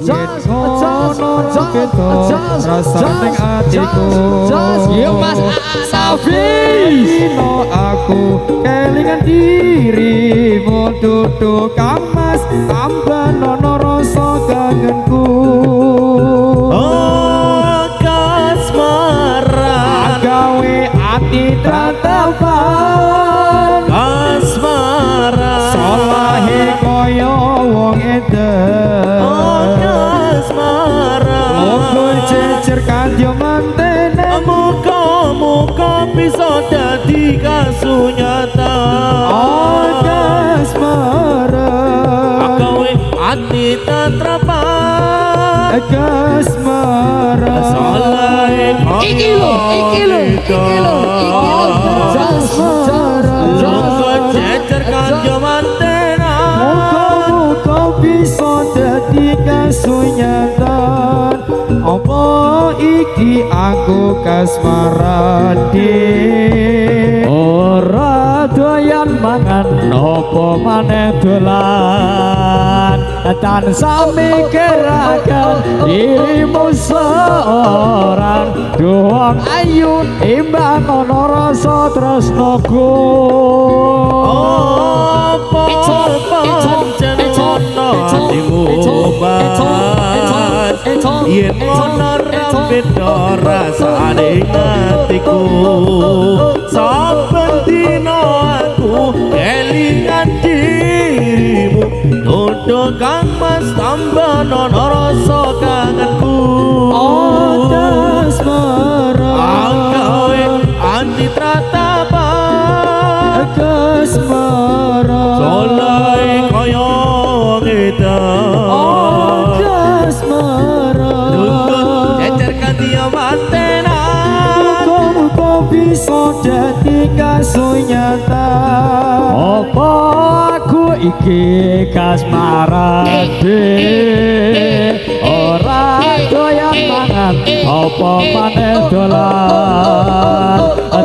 Yen ngono ra beda rasane ning atiku. Yo Mas Safi. Dino aku kelingan dirimu duduk Kang Mas tambah nono rasa kangenku. Oh kasmaran gawe ati tratapan kasmaran solahe kaya wong edan. Oh kasmaran monggo jejer kadya mantene muga-muga bisa dadi kasunyatan. Oh kasmaran gawe ati tatrapan kasmaran solahe Iki lho, iki lho, iki lho, iki lho. Lungguh jejer kadya mantenan muga-muga bisa dadi kasunyatan. Apa iki aku kasmaran dik? Ora doyan mangan apa maneh dolan tansah mikiraken dirimu seorang doang ayu imbang ana rasa tresnaku. Apa pancen ngono atimu Mas yen ngono ra beda rasane atiku. Saben dina aku kelingan dirimu duduk Kang Mas tambah nono rasa kangenku. Oh kasmaran gawe ati tratapan kasmaran solahe kaya wong edan. Oh kasmaran Lungguh jejer kadya mantenan muga-muga bisa dadi kasunyatan. Apa aku iki kasmaran ora doyan mangan apa maneh dolan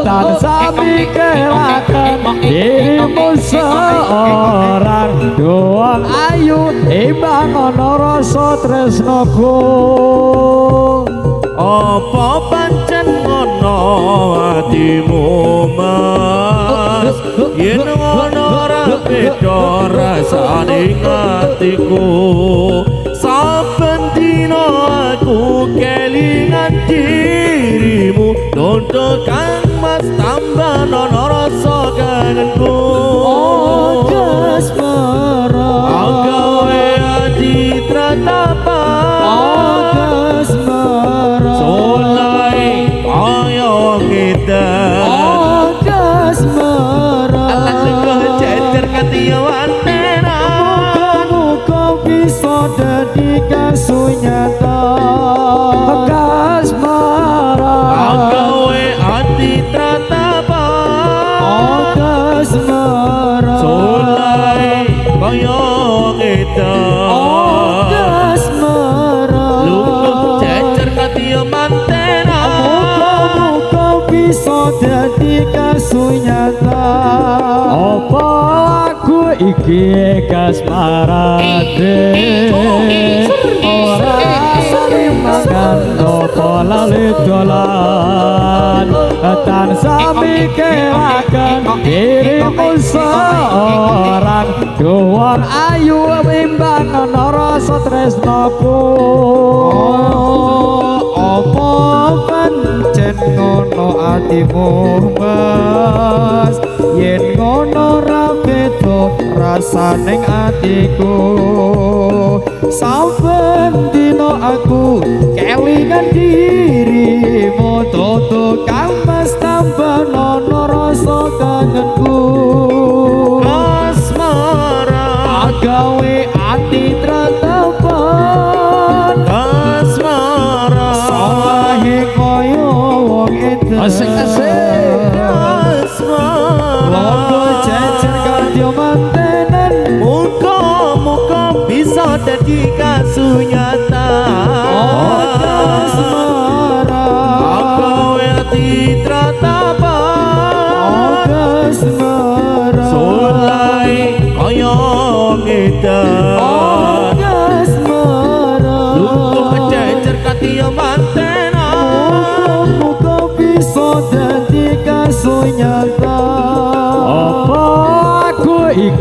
tansah mikiraken dirimu seorang doang ayu imbang ana rasa tresnaku. Apa pancen ngono atimu Mas yen ngono ra beda rasane atiku. Saben dina aku kelingan dirimu duduk Kang Mas tambah nono rasa kangenku. Oh kasmaran gawe ati tratapan oh kasmaran solahe kaya wong edan. Oh kasmaran Lungguh jejer kadya mantenan muga-muga bisa dadi kasunyatan. Kasmaran gawe ati tratapan oh kasmaran solahe kaya wong edan. Oh kasmaran Lungguh jejer kadya mantenan muga-muga bisa dadi kasunyatan. Apa aku iki kasmaran ora lali mangan apa lali dolan tansah mikiraken dirimu seorang doang ayu imbang ana rasa tresnaku. Apa pancen ngono atimu Mas yen ngono ra beda rasane atiku. Saben dina aku kelingan dirimu duduk Kang Mas tambah nono rasa kangenku. Kasmaran gawe ati tratapan kasmaran solahe kaya wong edan. Asik asik kasmaran longgo jejer kadya mantenan muga-muga bisa dadi kasunyatan. Oh kasmaran gawe ati tratapan oh kasmaran solahe kaya wong edan. Oh kasmaran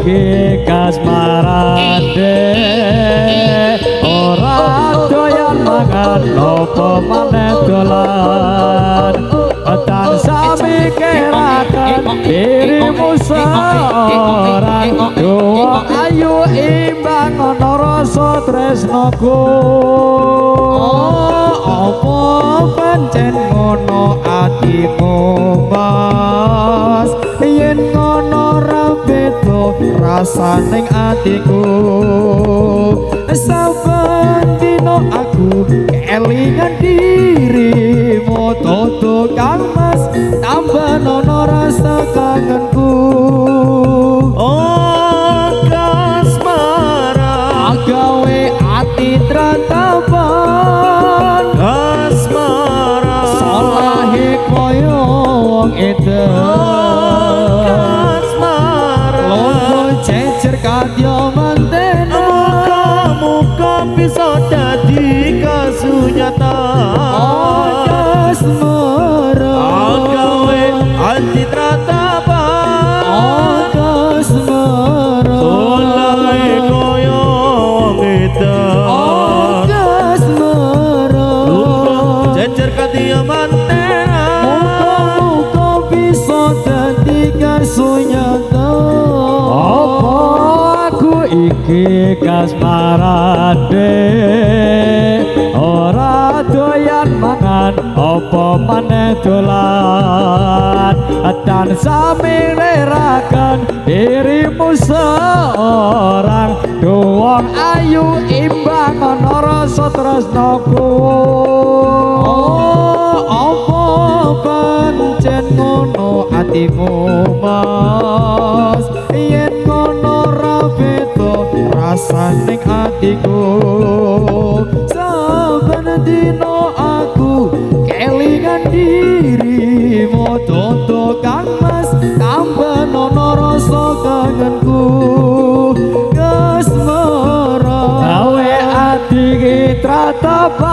iki kasmarane ora doyan mangan apa maneh dolan tansah mikiraken dirimu seorang doa ayu imbang ana rasa tresnaku. Apa pancen ngono atimu Mas yen ngono ra beda rasaning atiku saben dina aku kelingan dirimu toto Kang Mas tambah nono rasa kangenku. Oh kasmaran agawe ati tratapan kasmaran solahe koyo wong edan kasmaran logo jejer kadya mantena muka-muka bisa dadi kasunyatan. Oh kasmaran agawe ati tratapan. Oh kasmaran solahe koyo wong edan. Oh kasmaran jejer kadya mantena muka-muka bisa dadi kasunyatan. Apa aku iki kasmarane ora doyan mangan apa maneh dolan tansah miliraken dirimu seorang doang ayu imbang ana rasa tresnaku. Oh apa pancen ngono atimu Mas yen ngono ra beda rasaning atiku saben dina aku kelingan dirimu toto Kang Mas tambah nono rasa kangenku kasmaran gawe ati tratapan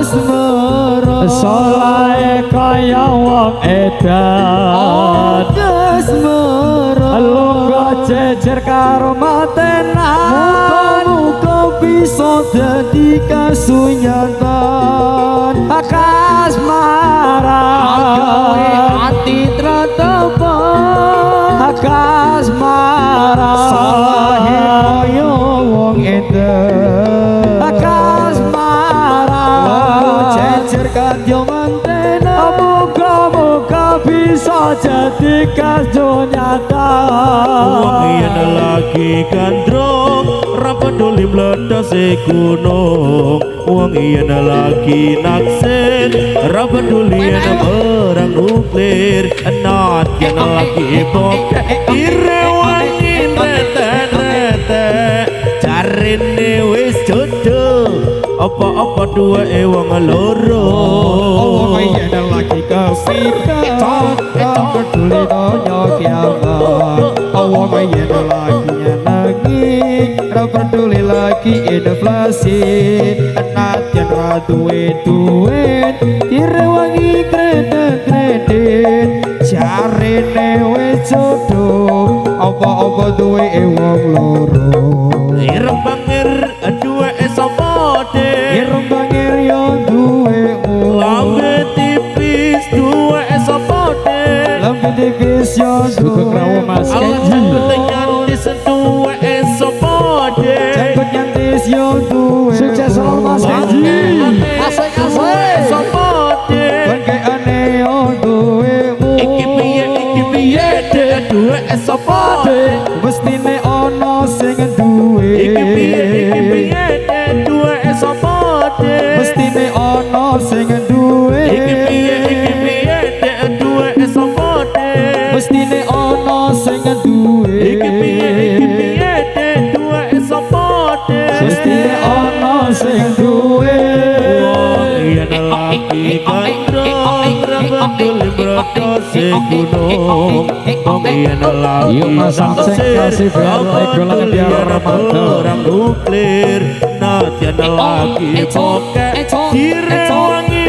kasmaran solahe kaya wong edan kasmaran lungguh jejer karo matenan muka-muka bisa dadi kasunyatan kasmaran agawe ati tratapan kasmaran solahe kaya wong edan kasmaran lungguh jejer kadya mantena muka-muka bisa jadi kasunyatan. Wong yen lagi gandrung ra peduli mledhose gunung. Wong yen lagi naksir ra peduli yen perang nuklir. Enot yen lagi bokek direwangi rete-rete jarine wis jodoh apa-apa duweke wong loro. Wong yen lagi kepitet ra peduli donya kiamat. Wong yen lagi nyenengi ra peduli lagi inflasi. Nadyan ra duwe duit direwangi kredit-kredit jarine wis jodoh apa-apa duwe wong loro. Ireng bangir duweke sapa Dik? Ireng bangir yo duwemu lambe tipis duweke sapa Dik? Lambe tipis yo duwemu Mas Kenji. Nyantis duweke sapa Dik? Jenggot nyantis yo duwemu. Sukses selalu Mas Kenji. Asik asik sapa Dik? Bangkeane yo duwemu. Iki piye Dik duweke sapa Dik? Mestine ana sing duwe. Iki piye Dik duweke sapa Dik? Mestine ana sing duwe. Iki piye Dik duweke sapa Dik? Mestine ana sing duwe. Iki piye Dik duweke sapa Dik? Mestine ana sing duwe. Wong yen lagi gandrung ra peduli mledhose gunung. Wong yen lagi naksir ra peduli yen perang nuklir. Nadyan lagi bokek direwangi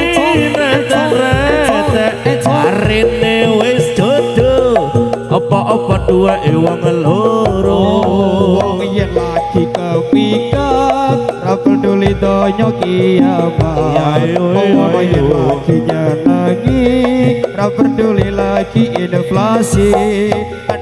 rete-rete jarine wis jodoh. Apa-apa duweke wong loro. Wong yen lagi kepikat ra peduli donya kiamat. Ya, ayo, ayo, Wong yen ayo. Lagi nyenengi ra peduli lagi inflasi.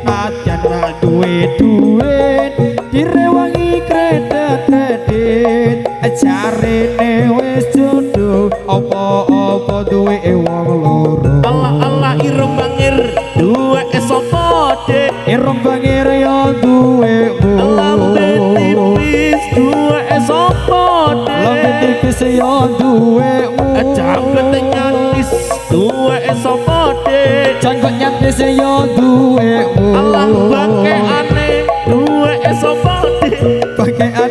Nadyan ra duwe duit direwangi kredit-kredit, jarene wis jodoh, apa-apa duwe wong loro. Allah Allah, irung bangir duweke sapa, Dik? Irung bangir ya duwemu. Lambe tipis duweke sapa, Dik? Lambe tipis ya duwemu. Janggut nyantis duweke sapa, Dik? Janggut nyantis ya duwemu. Allah, bangkeane duweke sapa, Dik? Bangkeane.